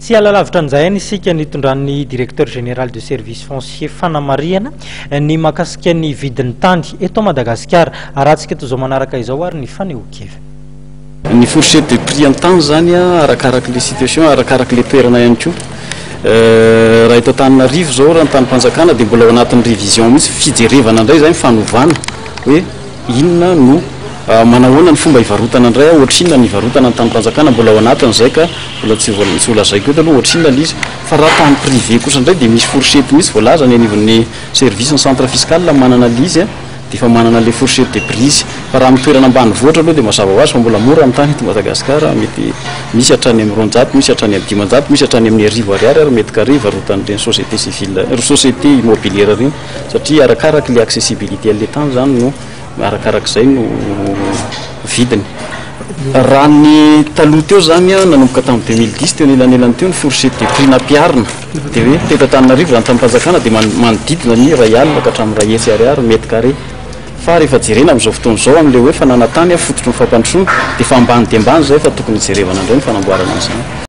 Tsy hiala lavitra an'izay ihany isika nitondran'ny Directeur Général de Service Foncier fanamarihana ny mahakasika ny vidin'ny tany eto Madagasikara. Arahantsika toy izao manaraka izao ary ny fanehoan-keviny. Ny fourchette de prix an-tany izany arakarak'ilay situation, arakarak'ilay toerana ihany koa. Raha eto Antananarivo izao, raha ny tanim-panjakana dia mbola ao anatin'ny révision mihitsy, fijerevana indray izany, fanovana hoe inona no, manahoana ny fomba hivarotana indray, ohatrinona ny hivarotana ny tanim-panjakana, mbola ao anatin'izay ka mbola tsy tsy ho lazaiko eto aloha ohatrinona ilay izy. Fa raha tany privé kosa indray dia misy fourchette mihitsy voalaza any anivon'ny service ny centre fiscal manana ilay izy. Dia efa manana ilay fourchette de prix izy. Fa raha amin'ny toerana ambanivohitra aloha dia mazava ho azy fa mbola mora ny tany eto Madagasikara, mety misy hatrany amin'ny 200, misy hatrany amin'ny 500, misy hatrany amin'ny 1000 ariary ary mètre carré ivarotan'ireny société civile, société immobilière ireny satria arakaraka ilay accessibilité an'ilay tany izany no arakarak'izay no vidiny. Raha ny taloha teo izany nanomboka tamin'ny 2010 teo anelanelany teo ny fourchette de prix nampiharina dia hoe teto Antananarivo izany tanim-panjakana dia manodidina ny 1000 ka hatramin'ny 100 ariary mètre carré fa rehefa jerena amin'izao fotoana izao amin'ilay hoe fananan-tany fototry ny fampandrosoana dia efa ambany dia ambany izay fa tokony hijerevana indray ny fanamboarana an'izany.